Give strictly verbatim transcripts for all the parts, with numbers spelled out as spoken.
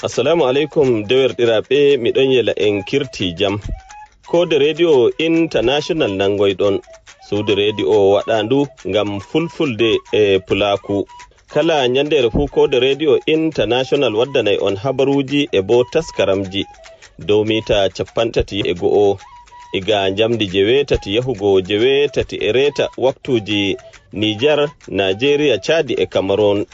Assalaamu aleykum, dewerɗiraaɓe, mi ɗon yela en kirti jam. Koode Rediyo International nangoyɗon. Suudu rediyo waɗaandu ngam fulfulde e pulaaku. Kala nyandeere fuu, Koode Rediyo International waddanay on habaruuji e boo taskaramji dow mita cappanɗe tati e go'o, iga njamndi jeweetati yahugo jeweetati e reeta waktuuji Nijar, Naajeeriya, Caadi e Kamarun.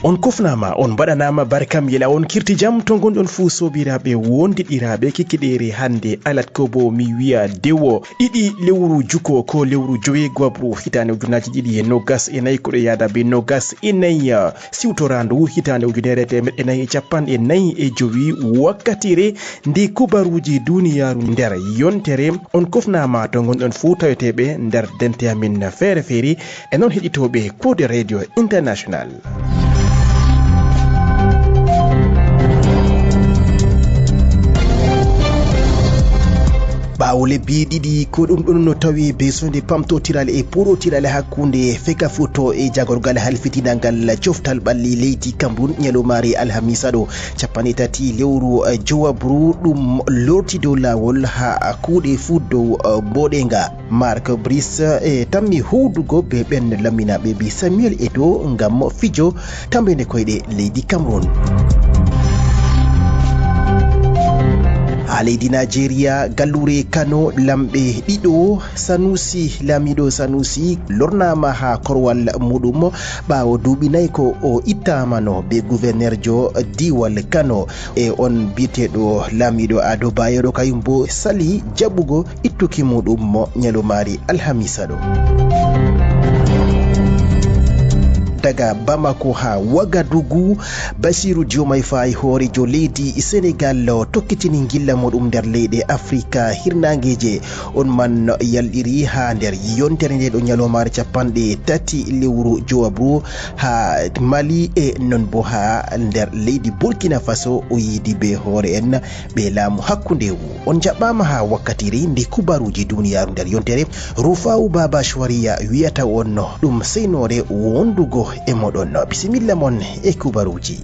On kufnaama, on mbaɗanaama barkam, yela on kirti jam to ngonɗon fuu, soobiraaɓe wondiɗiraaɓe. Kikiɗeere hannde alat ko bo mi wi'a dewo ɗiɗi lewru juko ko lewru joweego abriil hitaande ujunaaji ɗiɗi e noogas e nayi, ko ɗo yaada be noogas e nayi, siwtoraandu hitaande ujunere e teemeɗɗe nayi e cappanɗe nayi e jowi wakkatiire nde kubaruuji duniyaaru nder yontere. On kufnaama to ngonɗon fuu, taweteeɓe nder dente amin feere feere, e non heɗitooɓe Koode Radio International. Ɓaawo lebbi ɗiɗi, ko ɗum ɗon no tawi be sonde pamtotiral e purotiral hakkunde Fekafoto e jagorgal halfitinangal coftal ɓalli leydi Cameroun, nyalomaare alhamisa ɗo, cappanɗe tati lewru, eh, jowaɓru, ɗum lorti dow laawol haa kuuɗe fuu dow, eh, mboɗeeŋga. Mark Brice, eh, tammi huuwdugo be ɓen lamminaaɓe bi Samuel Eto'o ngam fijo tammbende koyɗe leydi Cameroun. Haa leydi Nigeria, galluure Kano, lamɓe ɗiɗo, Sanusi, laamiiɗo Sanusi, lornaama haa korwal muuɗum ɓaawo duuɓi nayi ko o ittaamano be guvernerjo diiwal Kano. E on bi'eteeɗo laamiiɗo Ado Bayero, kayum boo sali jaɓugo ittuki muuɗum mo nyalomaari alhamisa ɗo. Daga Bamako haa Wagadugu, Basiru Diomaye Faye, hooreejo leydi Senegal, tokkitini ngilla muuɗum nder leyɗe Afrika hirnaangeeje. On man yalɗiri haa nder yontere nde ɗo nyalomaare cappanɗe tati lewru jowaɓru haa Mali e non boo haa nder leydi Burkina Faso, o yiidi be hoore en ɓe laamu hakkundewu. On njaɓɓaama haa wakkatire nde kubaruuji duniyaaru nder yontere, Rufawu Baba Shwariya wi'ata on ɗum seynoore wondugo e moɗon. Bisimilla mon e kubaruuji.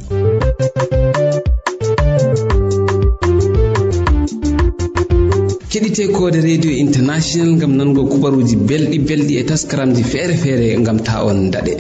Keɗite Koode Radio International ngam nanugo kubaruuji belɗi belɗi e taskaramji feere feere ngam ta on daɗe.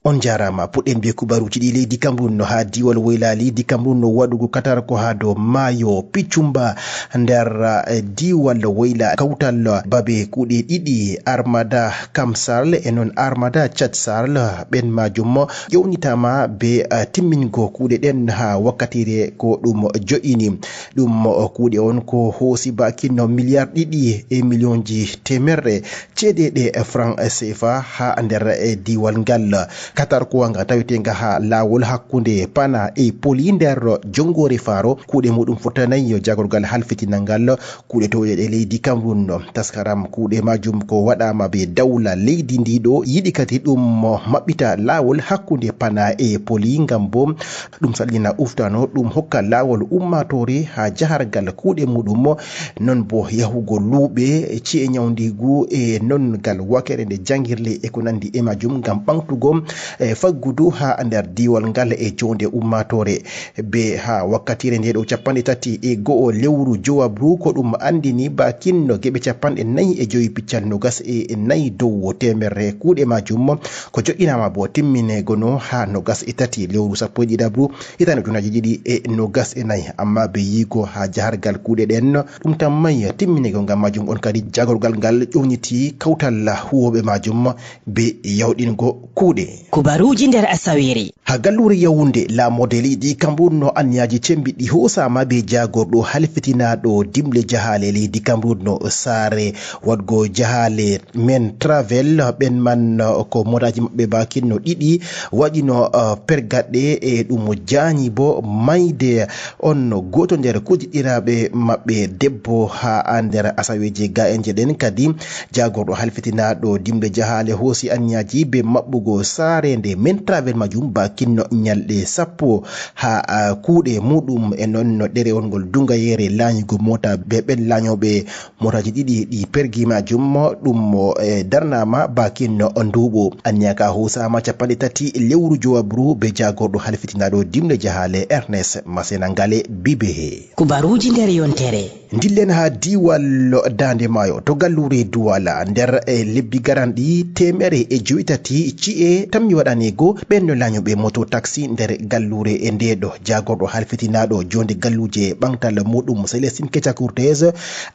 On njaaraama. Puɗɗen bee kubaruuji ɗi leydi Cameroun no haa diiwal woyla. Leydi Cameroun no waɗugo katarko haa dow maayo Pichumba nder, eh, diiwal woyla, kawtal babe kuuɗe ɗiɗi, Armada Kamsal e non Armada Chatsal. Ɓen maajum ƴewnitaama be, eh, timmingo kuuɗe ɗen haa wakkatire ko ɗum jo'ini. Ɗum, eh, kuuɗe on ko hoosi baakin no miliyar ɗiɗi e miliyonji teemerre ceedeeɗe franc C F A haa nder, eh, diiwal ngal. Katarkowa nga taweteenga haa laawol hakkunde Pana e Poli nder jongoore faaro. Kuuɗe muuɗum fottanay yo jagorgal halfitinal ngal kuuɗe toowɗe ɗe leydi Cameroun. Taskaram kuuɗe maajum ko waɗaama be dawla leydi ndi ɗo yiɗi kadi ɗum maɓɓita laawol hakkunde Pana e Poli ngam bo ɗum sallina uftano, ɗum hokka laawol ummaatoore haa jahargal kuuɗe muuɗum, non bo yahugo luuɓe, ci'e nyawndiigu e non gal wakere nde jangirle e ko nandi e maajum ngam ɓaŋgtugo, eh, faggudu haa nder diiwal ngal e joonde ummaatoore. Be haa wakkatire nde ɗo cappanɗe tati e go'o lewru jowaɓru, ko ɗum anndini baakin no geɓe cappanɗe nayi e jowi piccal noogas e nayi dow teemerre kuuɗe maajum ko jo'inaama bo timmineego no haa noogas e tati lewru sappo e ɗiɗaɓru hitaande ujunaaji ɗiɗi e noogas e nayi. Ammaa be yi'ugo haa jahargal kuuɗe ɗen, ɗum tammay timmineego, ngam maajum on kadi jagorgal ngal ƴowniti kawtal huuwooɓe maajum be yawɗingo kuuɗe. Kubaruuji nder Asaweere. Haa galluure Yawunde, laamorde leydi Kamerun no anniyaaji cembiɗɗi hoosaama bee jaagorɗo halfitinaaɗo dimle jahaale leydi Kamerun no saare waɗgo jahaale Men Travel. Ɓen man ko mootaaji maɓɓe baakin no ɗiɗi waɗino, eh, pergaɗe e ɗum jaanyi bo mayde on gooto nder kuudiɗɗiraaɓe maɓɓe debbo haa nder asaweeje ga'enje ɗen. Kadi jaagorɗo halfitinaaɗo dimle jahaale hoosi anniyaaji bee maɓɓugo saare nde Men Travel majum baakin no nyalɗe sappo haa, ah, kuuɗe muɗum e non no ɗerewol ngol duŋgayeere laanyugo moota bee ɓen laanyooɓe mootaaji ɗiɗi ɗi pergi majum ɗum mo, eh, darnaama baakin no nduuɓu. Anniya ka hoosaama cappanɗe tati lewru jowaɓru bee jaagorɗo halfitinaaɗo dimle jahaale Ernest Masena Ngale Bibehe. Kubaruuji nder yontere. Ndillen haa diiwal daande maayo to galluure Duwala. Nder, eh, lebbi garanɗi teemere e jowi tati ci'e tammi waɗaneego ɓen no laanyooɓe moto taksi nder galluure e ndeeɗo. Jaagorɗo halfitinaaɗo joonde galluuje ɓaŋtal muɗum Célestin Keca Cortez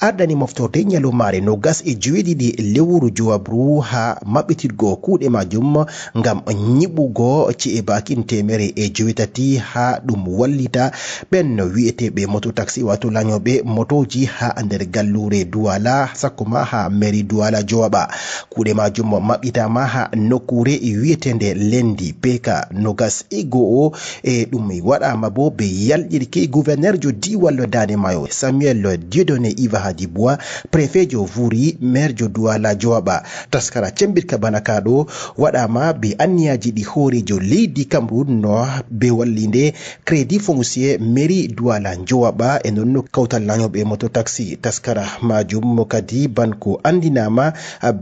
ardani moftorde nyalomaare nogas e joweeɗiɗi lewru jowaɓru haa maɓɓitirgo kuuɗe majum ngam nyiɓugo ci'e baakin teemere e joweetati haa ɗum wallita ɓen wi'eteeɓe moto taksi, waato laanyooɓe motooji haa nder galluure Duwala, sakko ma haa meri Duwala jowaɓa. Kuuɗe majum maɓɓitaama haa nokkuure wi'eteende Lendi P K nogas e go'o. E ɗum waɗaama bo be yalɗirki guvernerjo diiwal Daande Maayo, Samuel Dieudonné Iva Hadibwa, prefejo Vuri, merjo Duwala Jowaɓa. Taskara cembirka bana ka ɗo waɗaama be anniyaaji ɗi hooreejo leydi Cameroun no be wallinde Crédit Foncier mairie Douala Njowaɓa e nonno kawtal lanyoɓe moto taxi. Taskara majum mo kadi banko andinama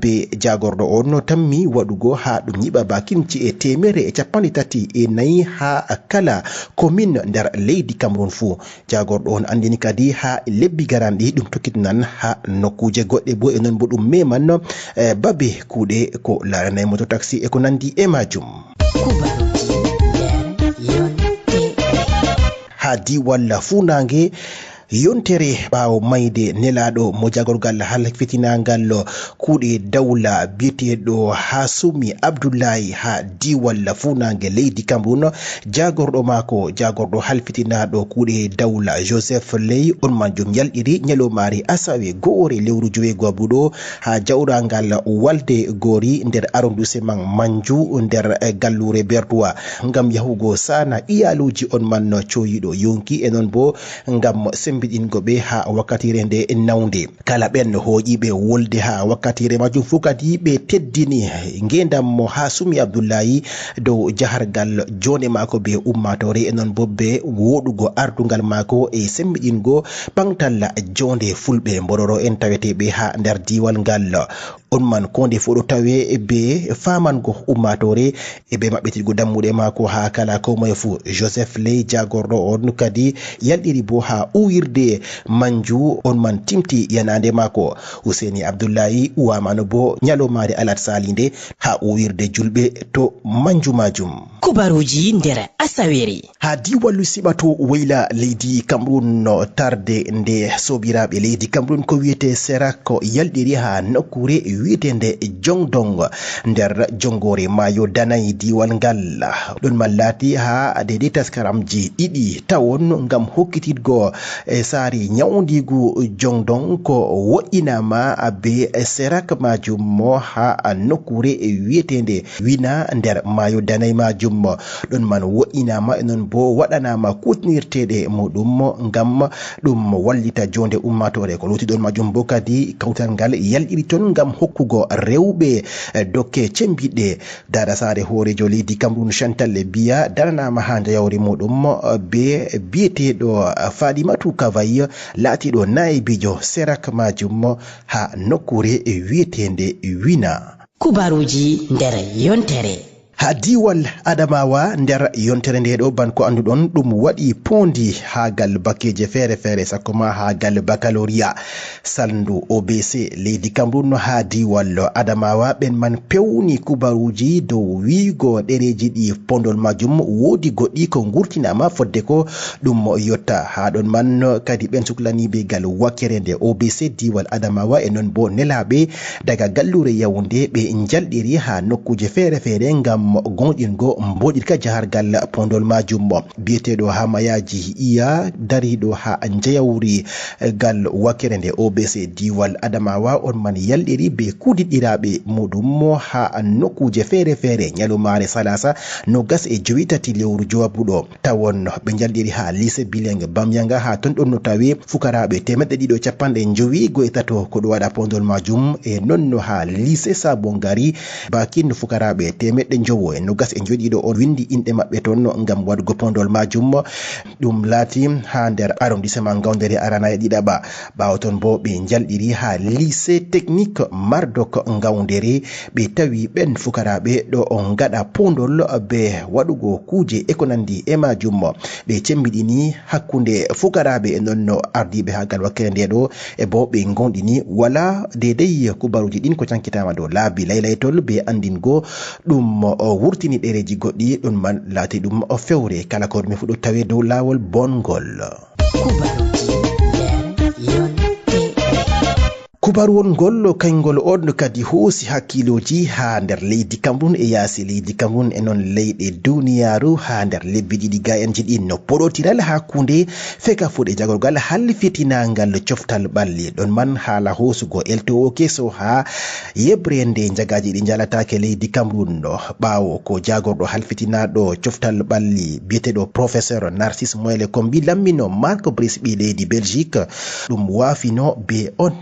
be jagorɗo on no tammi waɗugo ha ɗum nyiɓa bakin ci'e temerre e capanɗe tati e nayi ha kala commune nder leydi Cameroun fuu. Jagorɗo on andini kadi ha lebbi garanɗi ɗum tokkitinan ha nokkuje goɗɗe bo e non bo ɗum meman, eh, babe kuuɗe ko laranay moto taxi e ko nandi e majum. Kubaruji nder yontere. Ha diiwal fuunange yontere ɓaawo mayde nelaaɗo mo jagorgal halfitinangal kuuɗe dawla biyeteeɗo Hasumi Abdullahi ha diiwal fuunange leydi Cameroun, jagorɗo maako, jagorɗo halfitinaaɗo kuuɗe dawla Joseph Ley, on majum yalɗiri nyalomaare asawe go'ore lewru joweego abuɗo ha jawrangal Walde Gori nder arrondissement Manju nder, eh, galluure Bertoua ngam yahugo sana iyaluuji on man coyiɗo yonki e non bo ngam sembiɗingo ɓe ha wakkatire nde nawnde. Kala ɓen hooƴiiɓe wolde ha wakkatire majum fuu kadi ɓe teddini ngeendam mo Hasumi Abdullahi dow jahargal joonde maako be ummaatoore e non bo be wooɗugo ardungal maako e sembiɗingo ɓaŋtal joonde fulɓe mbororo en taweteeɓe ha nder diiwal ngal. On man ko nde fuu ɗo tawe be famango ummaatoore e be maɓɓitirgo dammuɗe maako ha kala ko moye fuu. Joseph Ley jagorɗo on kadi yalɗiri bo ha uwirde Manju on man timti yanaande maako. Huseni Abdullahi uwamano bo nyalomaare alat salinde ha uwirde julɓe to Manju majum. Kubaruji nder asawere. Ha diiwal Siɓato woyla leydi Cameroun no tarde nde sobiraaɓe leydi Cameroun ko wiyete Serak ko yalɗiri ha nokkuure wiyetende Jongdong nder jongoore maayo danay diiwal ngal. Ɗon man laati ha deydey taskaramji ɗiɗi tawon ngam hokkititgo e saari nyawndiigu Jongdong ko wo'inaama be Serak majum mo ha nokkuure wiyetende Wina nder maayo danay majum. Ɗon man wo'inaama e non bo waɗanaama kuutinirteeɗe muɗum ngam ɗum wallita joonde ummaatoore. Ko lutti ɗon majum bo kadi kawtal ngal yalɗiri ton ngam hokkugo rewɓe, eh, dokke cembiɗɗe. Dada saare hooreejo leydi Cameroun Chantal Biya daranaama haa njayawri muɗum, eh, be biyeteeɗo Fadimatu Kavay laatiiɗo naayibiijo Serak majum haa nokkuure wiyeteende Wina. Kubaruji nder yontere. Ha diiwal Adamawa nder yontere nde ɗo, ban ko annduɗon, ɗum waɗi poondi haa gal bakkeeje feere feere, sakko ma haa gal baccalauréat. Salndu O B C leydi Cameroun no haa diiwal Adamawa, ɓen man pewni kubaruji dow wiigo ɗereeji ɗi pondol majum woodi goɗɗi ko ngurtinaama fodde ko ɗum yotta. Haa ɗon man kadi ɓen suklaniiɓe gal wakkere nde O B C diiwal Adamawa e non bo nelaaɓe daga galluure Yaoundé ɓe njalɗiri haa nokkuuje feere feere ngam mo goonɗingo mboɗirka jahargal pondol maajum. Biyeteeɗo haa mayaaji iya dariiɗo haa njayawri gal wakere nde O B C Diwal Adamawa on man yalɗiri be kuudiɗɗiraaɓe muɗum haa nokkuuje feere-feere nyalomaare salaasa nogas e jowi tati lewru jowabuɗo. Tawon ɓe njalɗiri haa lycée bilingue Bamyanga, haa ton ɗon no tawi fukaraaɓe teemeɗɗe ɗiɗo e capanɗe njowi go e tato ko ɗo waɗa pondol maajum, e non no haa lycée Sabongari, bakin fukaraaɓe teemeɗɗe njowo e nogas e njowi ɗiɗo on windi inɗe maɓɓe ton ngam waɗugo pondol maajum. Ɗum laati haa nder arrondissement Ngawdere arana e ɗiɗaɓa. Ɓaawo ton boo ɓe njalɗiri haa lycée technique Mardok Ngawdere, ɓe tawi ɓen fukaraaɓe ɗo on ngaɗa pondol be waɗugo kuuje e ko nandi e maajum. Ɓe cembiɗini hakkunde fukaraaɓe e non no ardiiɓe haa gal wakkere nde ɗo, e boo ɓe ngoonɗini wala deydey kubaruuji ɗin ko cankitaama dow laabi laylaytol be anndingo ɗum o wurtini ɗereeji goɗɗi, ɗum man laati ɗum o fewre kala ko ɗume fu ɗo tawe dow laawol bongol. Kubaruuji nder yontere. Kubaruwol ngol kayngol on kadi hoosi hakkiilooji haa nder leydi Cameroun e yaasi leydi Cameroun e non leyɗe duniyaaru haa nder lebbi ɗiɗi ga'enji ɗin no poɗotiral hakkunde Fecafoot e jagorgal halfitinaangal coftal ɓalli. Ɗon man haala hoosugo eltowo keso haa yeɓre nde njagaaji ɗi njalataake leydi Cameroun no. Ɓaawo ko jaagorɗo halfitinaaɗo coftal ɓalli biyeteeɗo Professeur Narcisse Moelle Kombi lammino Marc Brice ɓii leydi Belgique, ɗum waafino be on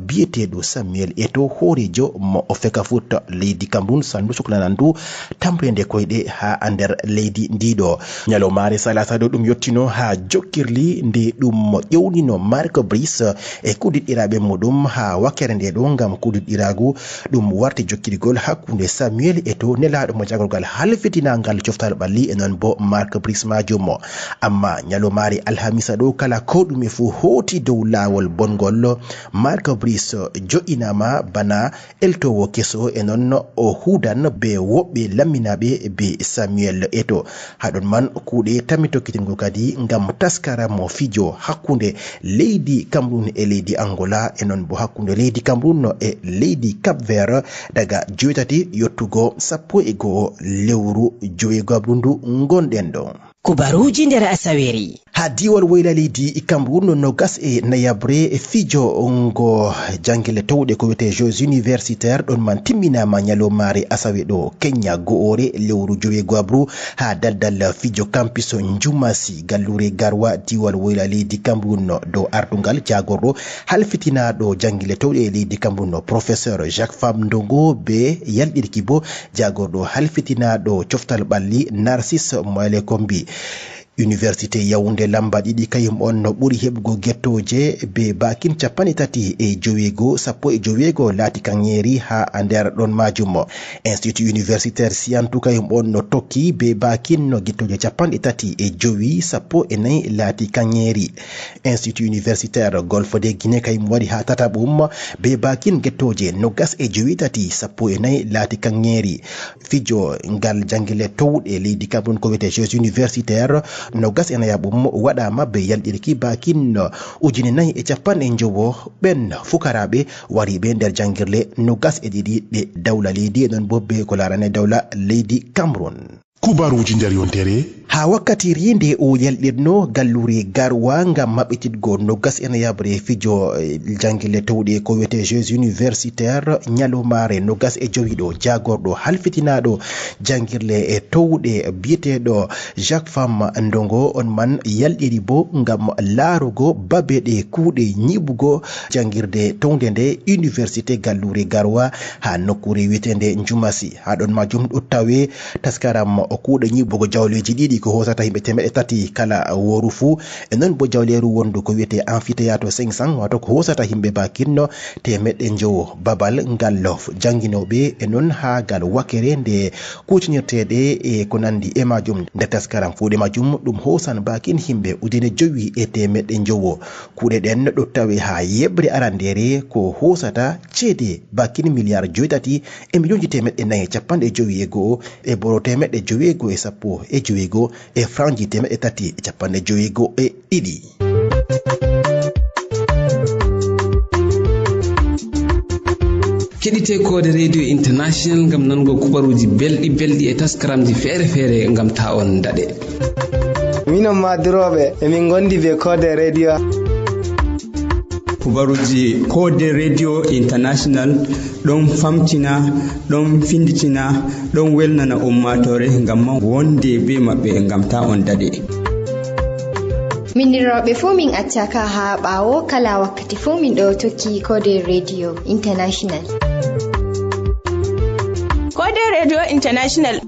biyeteeɗo Samuel Eto'o, hooreejo mo Fecafoot leydi Cameroun, salndu suklanandu tamreende koyɗe haa nder leydi ndi ɗo. Nyalomaare salaasa ɗo ɗum yottino haa jokkirli nde ɗum ƴewnino Marc Brice e kuudiɗɗiraaɓe muɗum haa wakkere nde ɗo ngam kuudiɗɗiraagu ɗum warti jokkirgol hakkunde Samuel Eto'o, nelaaɗo mo jagorgal halfitinaangal coftal ɓalli e non boo Marc Brice maajum. Ammaa nyalomaare alhamisa ɗo kala ko ɗume fuu hooti dow laawol bongol. Marc Brice jo'inaama bana eltowo keso e non o huudan be woɓɓe lamminaaɓe be Samuel Eto'o. Haa ɗon man kuuɗe tammi tokkitingo kadi ngam taskara mo fijo hakkunde leydi Cameroun e leydi Angola e non bo hakkunde leydi Cameroun e leydi Cap Vert daga joweetati yottugo sappo e go'o lewru joweego'aɓru ndu ngonɗen ɗo. Kubaruuji nder asawere. Haa diiwal woyla leydi Cameroun, nogas e nayaɓre, fijo ngo jangirle towɗe ko wiyetee Jeux universitaires ɗon man timminaama nyalomaare asawe ɗo Kenya go'oore lewru joweego'aɓru haa daldal fijo Campus Njumasi, galluure Garoua, diiwal woyla leydi Cameroun, dow ardungal jaagorɗo halfitinaaɗo jangirle towɗe e leydi Cameroun, Professeur Jacques Fam Ndongo, be yalɗirki bo jaagorɗo halfitinaaɗo coftal ɓalli Narcisse Moelle Kombi. Université Yaoundé lamba ɗiɗi kayum on no ɓuri heɓugo gettooje be baakin cappanɗe tati e joweego, sappo e joweego laati kaŋŋeeri haa nder ɗon maajum. Institut Universitaire Siantou kayum on no tokki be baakin no gettooje cappanɗe tati e jowi, sappo e nayi laati kaŋŋeeri. Institut Universitaire Golfe de Guinée kayum wari haa tataɓum be baakin gettooje nogas e jowi tati, sappo e nayi laati kaŋŋeeri. Fijo ngal jangirle towɗe leydi Cameroun ko wiyetee Jeux universitaires nogas e nayaɓum waɗaama be yalɗirki baakin ujine nayi e cappanɗe njowo ɓen fukaraaɓe wariiɓe nder jangirle nogas e ɗiɗi ɗe dawla leydi e non bo be ko laarani dawla leydi Cameroun. Kubaruuji nder yontere. Haa wakkati ri nde o yalɗirno galluure Garoua ngam maɓɓititgo nogas e nayaɓre fijo, eh, jangirle towɗe ko wiyetee Jeux universitaires, nyalomaare nogas e jowi ɗo, jaagorɗo halfitinaaɗo jangirle e towɗe biyeteeɗo Jacques Fam Ndongo on man yalɗiri bo ngam laarugo babe ɗe kuuɗe nyiɓugo jangirde townde nde Université Galluure Garoua haa nokkuure wiyeteende Njumasi. Haa ɗon maajum ɗo tawe taskaram kuuɗe nyiɓugo jawleeji ɗiɗi ko hoosata yimɓe teemeɗɗe tati kala wooru fuu. E non bo jawleeru wondu ko wiyetee amphithéâtre cinq cents, waato ko hoosata yimɓe baakinno teemeɗɗe njowo. Babal ngal janginooɓe e non haa ngal wakere nde kuutinirteeɗe e ko nandi e maajum. Nder taskaram kuuɗe maajum ɗum hoosan baakin yimɓe ujine jowi e teemeɗɗe njowo. Kuuɗe ɗen ɗo tawe haa yeɓre arandeere ko hoosata ceede baakin miliyar jowi tati e miliyonji teemeɗɗe nayi e cappanɗe jowi e go'o e boro teemeɗɗe jowi e go'o e sappo e jowi e go'o e franji teemeɗɗe tati e cappanɗe jowi e go'o e ɗiɗi. Heɗite Koode Radio International ngam nanugo kubaruuji belɗi belɗi e taskaramji feere-feere ngam taa on ndaɗe. Minon ma durooɓe, emin ngondi be Koode Radio. Kubaruuji Koode Radio International ɗon famtina, ɗon finditina, ɗon welnana ummaatoore ngam ma wonde be maɓɓe ngam taa on ndaɗe. Minnirooɓe fuu min accaaka haa ɓaawo, kala wakkati fuu min ɗo tokki Koode Radio International. Koode Radio International.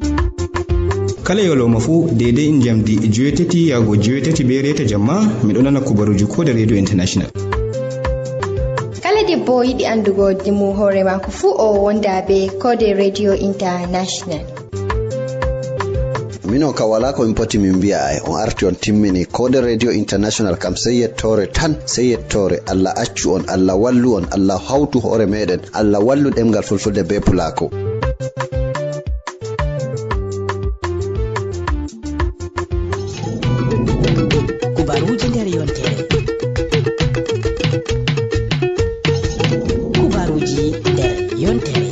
Kala yolooma fuu, deydey njamdi joweetati yaago joweetati be reeta jamma, miɗo nana kubaruuji Koode Radio International. Kala debbo yiɗi anndugo dimu hoore maako fuu, o wonda be Koode Radio International. Minon kam walaa ko min poti min mbi'a ay. On arti on timmini. Koode Radio International kam sey yettoore tan, sey yettoore. Allah accu on, Allah wallu on, Allah hawtu hoore meɗen, Allah wallu ɗemngal Fulfulde be Pulaaku. Kubaruuji nder yontere. Kubaruuji nder yontere.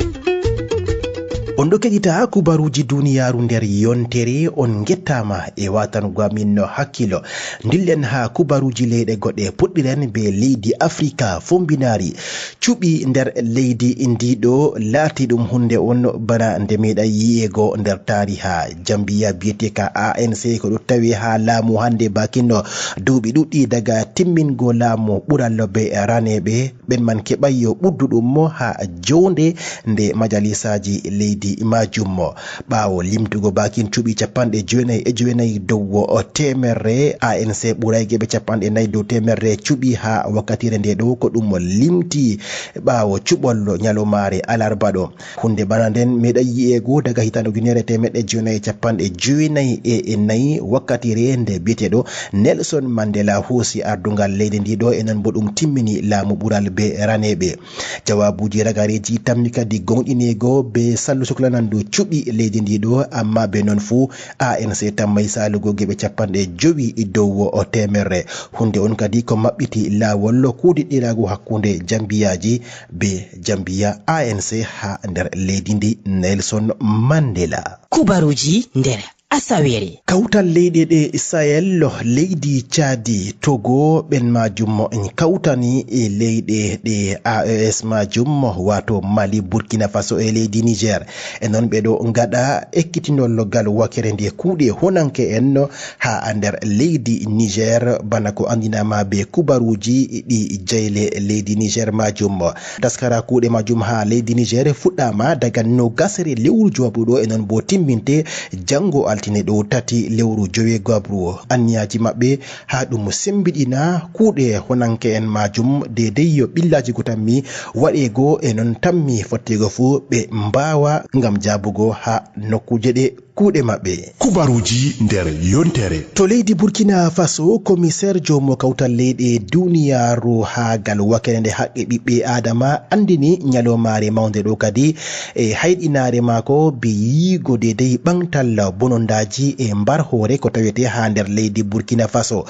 On ɗo keɗita kubaruuji duniyaaru nder yontere, on ngettaama e watango amin no hakkilo. Ndillen haa kubaruuji leyɗe goɗɗe, puɗɗiren be leydi Afrika Fombinaari. Cuɓi nder leydi ndiɗo laati ɗum huunde on bana nde meeɗay yi'eego nder taariha. Jambiya biyeteeka A N C ko ɗo tawi haa laamu hannde bakin no duuɓi ɗuɗɗi daga timmingo laamu ɓurallo be raneeɓe. Ɓen man keɓay yo ɓudduɗum mo haa joonde nde majalisaaji leydi maajum mo. Ɓaawo limtugo bakin cuɓi capanɗe jeenayi e jeenayi dow teemerre, A N C ɓuray geɓe capanɗe nayi dow teemerre cuɓi haa wakkatire nde ɗo ko ɗum limti ɓaawo cuɓol nyalomaare alarba ɗo. Huunde bana nden meeɗay yi'eego daga hitaande ujunere teemeɗɗe jeenayi e capanɗe jeenayi e nayi, wakkatire nde biyeteeɗo Nelson Mandela hoosi ardungal leydi ndi ɗo, e non bo ɗum timmini laamu ɓural be raneeɓe. Jawaabuuji ragareeji tammi kadi gooŋɗineego be sallu suklanandu cuɓi leydi ndi ɗo, ammaa be non fuu A N C tammay saalugo geɓe capanɗe jowi dow teemerre. Huunde on kadi ko maɓɓiti laawol kuudiɗɗiraagu hakkunde jambiyaaji be jambiya A N C haa nder leydi ndi Nelson Mandela. Kubaruuji nder asaweere. Kawtal leyɗe ɗe Sahel, leydi Caadi, Togo, ɓen maajum en kawtani e leyɗe ɗe A E S maajum, waato Mali, Burkina Faso e leydi Niger. E non ɓe ɗo ngaɗa ekkitinol gal wakere nde kuuɗe honanke en haa nder leydi Niger, bana ko anndinaama be kubaruuji ɗi jayle leydi Niger maajum. Taskara kuuɗe maajum haa leydi Niger fuɗɗaama daga nogasere lewru jowaɓru ɗo, e non bo timminte janngo altine ɗo tati lewru joweegoaɓru. Anniyaaji maɓɓe haa ɗum sembiɗina kuuɗe honanke en maajum, deydey yo ɓillaaji go tammi waɗeego, e non tammi fotteego fuu ɓe mbaawa ngam jaabugo haa nokkuuje ɗe kuuɗe maɓɓe. Kubaruuji nder yontere. To leydi Burkina Faso, komiseer joomo kawtal leyɗe duniyaaru haa gal wakere nde haqqe ɓiɓɓe Aadama anndini nyalomaare mawnde ɗo kadi e hayɗinaare maako be yiigo deydey ɓaŋtal bonondaaji e mbar hoore ko tawete haa nder leydi Burkina Faso.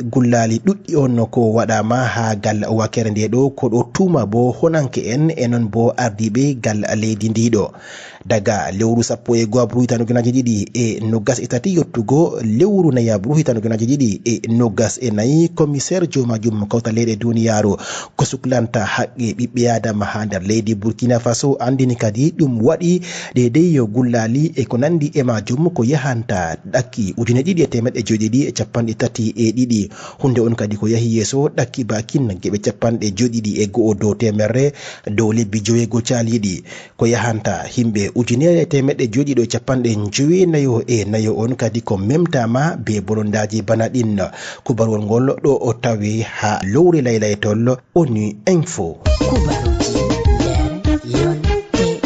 Gullaali ɗuɗɗi on ko waɗaama haa gal wakere nde ɗo, ko ɗo tuuma bo honanke en e non bo ardiiɓe gal leydi ndi ɗo. Daga lewru sappo e go'aɓru hitaande ujunaaji ɗiɗi e nogas e tati yottugo lewru nayaɓru hitaande ujunaaji ɗiɗi e nogas e nayi, komiseer joomajum kawtal leyɗe duniyaaru ko suklanta haqqe ɓiɓɓe Aadama haa nder leydi Burkina Faso anndini kadi ɗum waɗi deydey yo gullaali e ko nanndi e maajum ko yahanta ɗakki ujine ɗiɗi e teemeɗɗe joyɗiɗi e capanɗe tati e ɗiɗi. Huunde on kadi ko yahi yeeso ɗakki baakin geɓe capanɗe joyɗiɗi e go'o dow teemerre dow lebbi joweego caaliiɗi. Ko yahanta yimɓe ujunere e teemeɗɗe joyɗiɗo e capanɗe njowenayo e nayo on kadi ko memtaama be bonondaaji bana ɗin. Kubarwol ngol ɗo o tawi haa lowre laylaytol ONU Info. Kubaruuji nder yontere.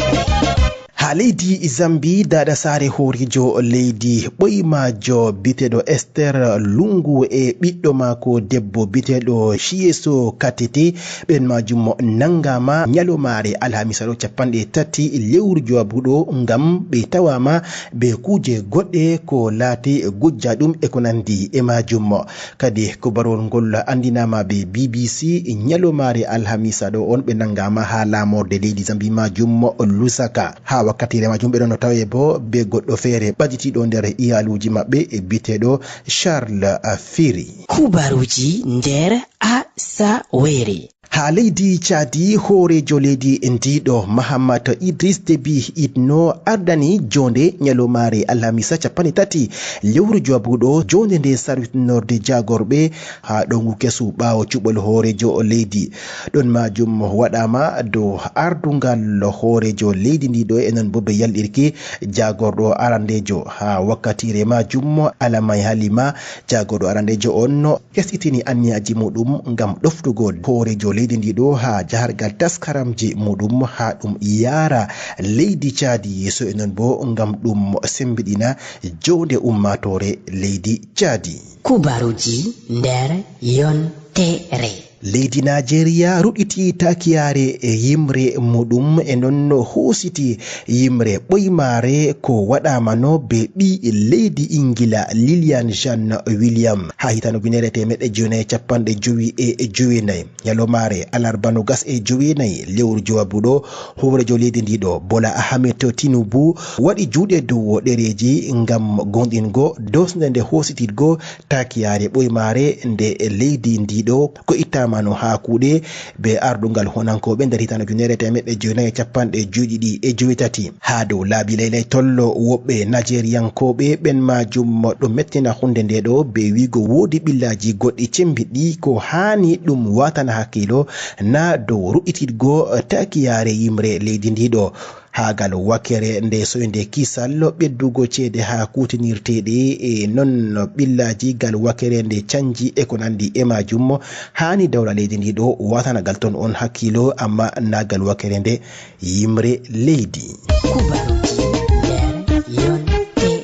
Haa leydi Zambi, daaɗa saare hooreejo leydi ɓoymaajo bi'eteeɗo Ester Lungu e ɓiɗɗo maako debbo bi'eteeɗo Shieso Katete, ɓen maajum naŋgaama nyalomaare alhamisa ɗo capanɗe tati lewru jooɓuɗo ngam ɓe tawaama be kuuje goɗɗe ko laati gujjaaɗum e ko nandi e maajum. Kadi kubaruwol ngol anndinaama be B B C nyalomaare alhamisa ɗo on ɓe naŋgaama haa laamorde leydi Zambi maajum Lusaka. Haa wakkatiire maajum ɓe ɗon no tawe boo be goɗɗo feere ɓaditiiɗo nder iyaaluuji maɓɓe e bi'eteeɗo Charles Firi. Kubaruuji nder Asawere. Haa leydi Caadi, hooreejo leydi ndiiɗo Mahamat Idris Debi Itno ardani joonde nyalomaare alhamisa capanɗe tati lewru jooɓuɗo joonde nde sarwitinorde jaagorɓe haa ɗowngu kesu ɓaawo cuɓol hooreejo leydi. Ɗon maajum waɗaama dow ardungal hooreejo leydi ndiiɗo e non boo be yalɗirki jaagorɗo arandeejo. Haa wakkatiire maajum Alamay Halima, jaagorɗo arandeejo on, hesɗitini anniyaaji muuɗum ngam ɗoftugo hooreejo leydi ndiiɗo haa jahargal taskaramji muuɗum haa ɗum yaara leydi Caadi yeeso e non boo ngam ɗum sembiɗina joonde ummaatoore leydi Caadi. Kubaruuji nder yontere. Leydi Najeriya ruɗɗiti taakiyaare e yimre muuɗum e non hoositi yimre ɓoymaare ko waɗaama no be ɓii leydi Ingila Lilian Jean William haa hitaande ujunere e teemeɗɗe jeenayi e capanɗe jowi e joweenayi. Nyalomaare alarba nogas e joweenayi lewru jooɓuɗo, hooreejo leydi ndiiɗo Bola Ahmed Tinubu waɗi juuɗe dow ɗereeji ngam goonɗingo doosnde nde hoosititgo taakiyaare ɓoymaare nde leydi ndiiɗo ko ittaama no haa kuuɗe be ardungal honankooɓe nder hitaande ujunere e teemeɗɗe jeenayi e capanɗe joweɗiɗi e joweetati. Haa dow laabi laylay tollo woɓɓe Najeriyankooɓe ɓen maajum ɗum mettina huunde nde ɗo be wi'go woodi ɓillaaji goɗɗi cembiɗɗi ko haani ɗum waatana hakkiilo na dow ruɗɗititgo taakiyaare yimre leydi ndiiɗo. Haa gal wakere nde soynde kisal ɓeddugo ceede haa kuutinirteeɗe e non ɓillaaji gal wakere nde canji e ko nandi e maajum, haani dawla leydi ndiiɗo waatana gal ton on hakkiilo, amma na gal wakere nde yimre leydi. Kubaruuji nder yontere.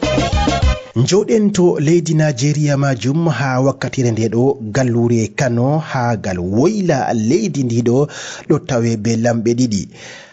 Njooɗen to leydi Najeriya maajum haa wakkatire nde ɗo, galluure Kano haa gal woyla leydi ndiiɗo ɗo tawe be lamɓe ɗiɗi.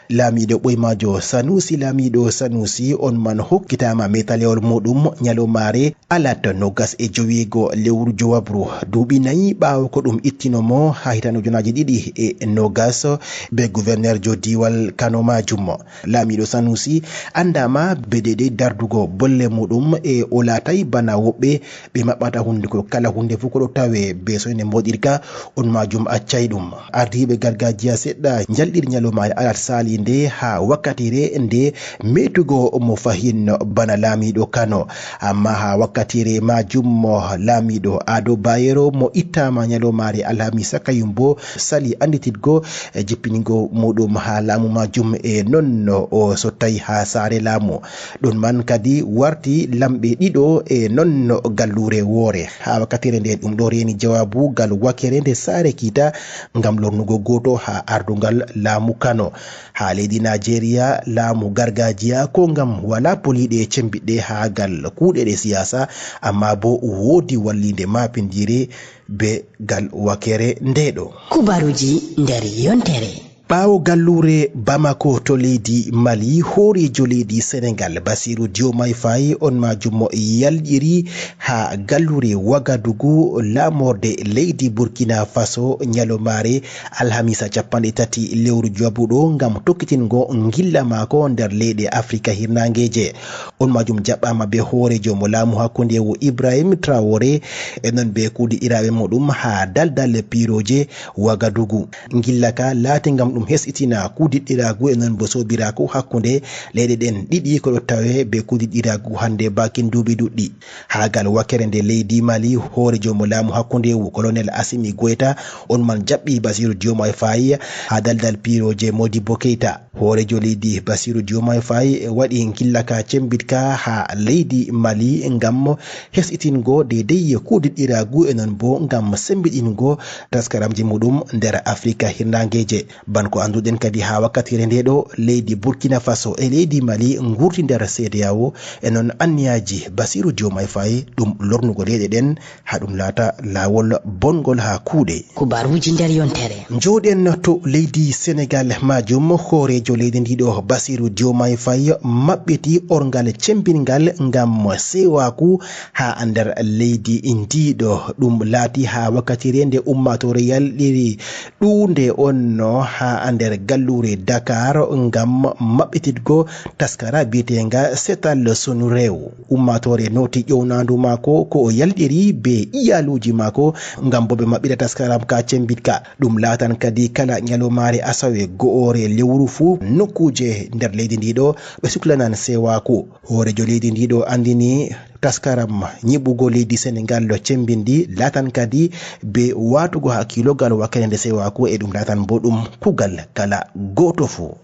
Laamiiɗo ɓoymaajo Sanusi, Laamiiɗo Sanusi on man hokkitaama meetalewol muuɗum nyalomaare alat nogas e joweego lewru jowabru, duuɓi nayi ɓaawo ko ɗum ittino mo haa hitaande ujunaaji ɗiɗi e nogas be guwernerjo diiwal Kano maajum. Laamiiɗo Sanusi anndaama be deydey dardugo bolle muuɗum e o laatay bana woɓɓe ɓe maɓɓata hunnduko kala huunde fuu ko ɗo tawe be soynde mboɗirka, on maajum accay ɗum. Ardiiɓe gargaajiya seɗɗa njalɗiri nyalomaare alat saaliinde haa wakkatire nde meetugo mo fahin bana laamiiɗo Kano. Amma haa wakkatire maajum mo laamiiɗo Ado Bayero mo ittaama nyalomaare alhamisa kayum boo sali anndititgo e jippinigo muuɗum haa laamu maajum e non no o sottay haa saare laamu. Ɗon man kadi warti lamɓe ɗiɗo e non no galluure woore. Haa wakkatire nde ɗum ɗo reeni jawaabu gal wakere nde saare kiita ngam lornugo gooto haa ardungal laamu Kano. Haa leydi Najeriya, laamu gargaajiya ko ngam walaa poliiɗe cembiɗɗe haa gal kuuɗe ɗe siyaasa, amma boo woodi walliinde maapindiire be gal wakere nde ɗo. Kubaruuji nder yontere. Ɓaawo galluure Bamako to leydi Mali, hooreejo leydi Senegal, Basiru Diomaye Faye, on maajum mo yalɗiri haa galluure Wagadugu, laamorde leydi Burkina Faso, nyalomaare alhamisa capanɗe tati lewru jooɓuɗo ngam tokkitingo ngilla maako nder leyɗe Afrika hirnaangeeje. On maajum jaɓɓaama bee hooreejo mo laamu hakkundeewu Ibrahim Traoré, e non bee kuudiɗɗiraaɓe muuɗum haa daldal piirooje Wagadugu. Ngilla ka laati ngam ɗum hesɗitina kuudiɗɗiraagu e non boo soobiraaku hakkunde leyɗe ɗen ɗiɗi ko ɗo tawe bee kuudiɗɗiraagu hannde baakin duuɓi ɗuɗɗi. Haa gal wakere nde leydi Mali, hooreejo mo laamu hakkundeewu, Kolonel Assimi Goïta, on man jaɓɓi Basiru Diomaye Faye haa daldal piirooje Modibo Keita. Hooreejo leydi Basiru Diomaye Faye waɗi ngillaka cembiɗka haa leydi Mali ngam hesɗitingo deydey kuudiɗɗiraagu e non boo ngam sembiɗingo taskaramji muuɗum nder Afrika hirnaangeeje. Ban Ko annduɗen kadi haa wakkatiire nde ɗo, leydi Burkina Faso e leydi Mali ngurti nder C E D E A O, e non anniyaaji Basiru Diomaye Faye ɗum lornugo leyɗe ɗen haa ɗum laata laawol bongol haa kuuɗe. Kubaruuji nder yontere. Njooɗen to leydi Senegal, maajum hooreejo leydi ndi ɗo Basiru Diomaye Faye maɓɓiti orngal cembingal ngam seewaaku haa nder leydi ndi ɗo. Ɗum laati haa wakkatiire nde ummaatoore yalɗiri ɗuunde on no haa nder galluure Dakar ngam maɓɓititgo taskara bi'eteenga Setal Sunu Rew. Ummaatoore nooti ƴownaandu maako ko o yalɗiri bee iyaaluuji maako ngam boo ɓe maɓɓita taskaram ka cembiɗka. Ɗum laatan kadi kala nyalomaare asawe go'oore lewru fuu nokkuuje nder leydi ndi ɗo ɓe suklanan seewaaku. Hooreejo leydi ndi ɗo anndini taskaram nyiɓugo leydi Senegal ɗo cembindi laatan kadi bee waatugo hakkiilo gal wakkere nde seewaaku e ɗum laatan boo ɗum kuugal kala gooto fuu.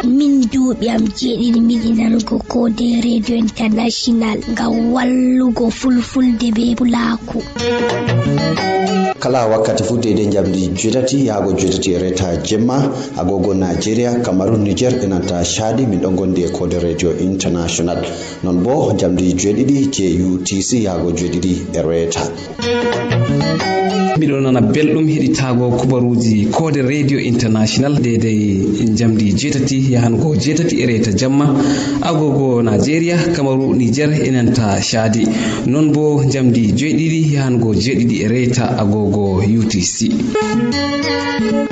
Min duuɓi am jeeɗiɗi miɗi nanugo Koode Radio International ngam wallugo fulfulde bee pulaaku. Kala wakkati fuu deydey njamdi joweetati yahgo joweetati e reeta jemma, agogo Nigeria, Cameroon, Niger, e nanta Chadi, min ɗon ngondi e Koode Radio International. Non boo njamdi joweeɗiɗi je U T C yahgo joweeɗiɗi e reeta. Miɗo nana belɗum heɗitaago kubaruuji Koode Radio International deydey njamdi joweetati yahango joweetati e reeta jamma, agogo Nigeria, Cameroon, Niger, e nanta Chadi. Non boo njamdi joweeɗiɗi yahango joweeɗiɗi e reeta agogo U T C.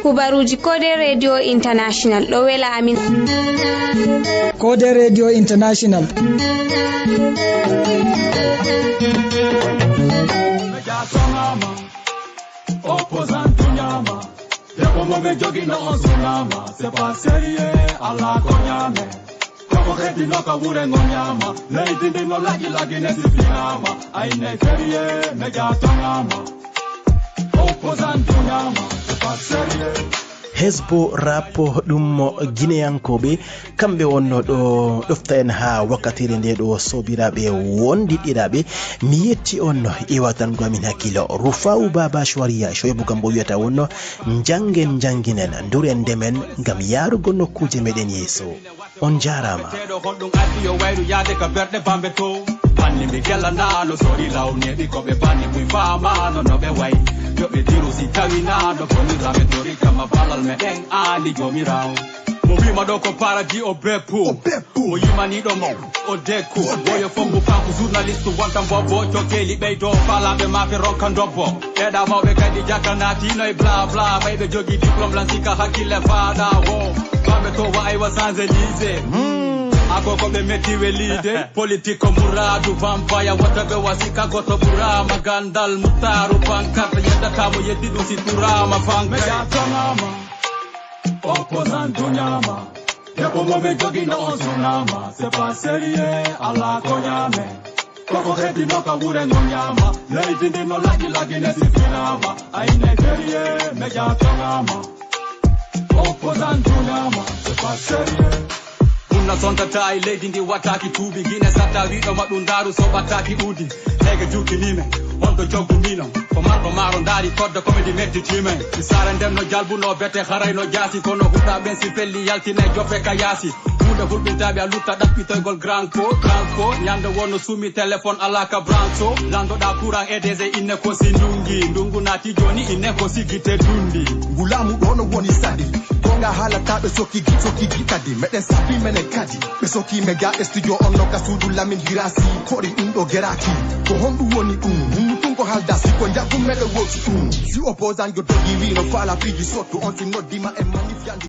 Kubaruuji Koode Radio International ɗo wela amin. Koode Radio International. Opposant nyama. Debbo mo ɓe jogino on sunama. C'est pas sérieux, Allah ko nyame. Koko heddino ka wure ngo nyama. Leydi ndi no lagi lagi ne si finama. Ay ne férié, media tonama. Opposant nyama. C'est pas sérieux. Hesbo Rap ɗum mo Gineyankooɓe, kamɓe wonno ɗo ɗofta en haa wakkatiire nde ɗo, soobiraaɓe wondiɗɗiraaɓe. Mi yetti on e watango amin hakkiilo. Rufa'u Baba Shwariya Shoybu Gambo wiyata wonno, njanngen, njannginen, nduren, ndemen, ngam yaarugo nokkuuje meɗen yeeso. On njaaraama. Teeɗo honɗum addi yo wayru yaade ka berɗe Bambe to. Banni mi gellanaano sori law neɗi ko ɓe banni muy faamaano no ɓe way. Yo ɓe diru si tawinaano ko mi rame tori kama balal meɗen aani Joomiraawo. Mo wi'ma ɗo ko paradis o beppu. O beppu. O yimaniiɗo mo o dekku. O dekku. Woyo fombu kanko journaliste wonta mbobbo. Jokkeli ɓeydo faalaɓe maafe ronka ndobbo. Ɓeɗa mawɓe kadi jaka naatino e bla bla. Ɓay ɓe jogi diplôme lan sika hakkille faaɗa wo. Bambe to wa aywa Champs-Élysées. Hmm. Ako ko ɓe metti welide. Politique ko muradu vampire. Wata ɓe wasi ka goto ɓurama gandal. Muttaru pancarte yeddata mo yeddi ɗum si turama fanka. Media tonama. Opposant dunyama. Debbo mo ɓe jogino on sunama. C'est pas sérieux, Allah ko nyame. Koko heddino ka wure ngo nyama. Leydi ndi no lagi lagi ne si finama. Ay ne férié, media tonama. Opposant dunyama. C'est pas sérieux. Ɗum na sontata e leydi ndi wattaaki tuubi. Gine satta wiɗo ma ɗum ndaaru so ɓattaaki uudi. Heege jukkini men, honto coggu mino. Ko marɗo maaro ndaari kodda komedi mettiti men. Mi saare nden no jalbuno bete haray no jaasi. Kono huɗɗa ɓen si felli yaltinay joppe ka yaasi. Huunde hulɓintaaɓe a lutta ɗaɓɓitoygol grand ko, grand ko. Ñande wonno sumi téléphone ala ka branche o. Landoɗa courant e D G inne ko si ndungi. Ndungu naati jooni inne ko si gite dundi. Ngu laamu ɗo no woni sadi. Gonga haalata ɓe sokki gi-, sokki gi kadi. Meɗen sabbi menen kadi. Ɓe sokki mega e studio on no ka suudu Lamin Girasi. Koɗi ɗum ɗo geraki. Ko honɗum woni ɗum? Hummutungo haalda si ko njaggum meɗen wowti ɗum. Si opposant jo dogi wi no faala fiji sottu on si noddi ma e manif yandi.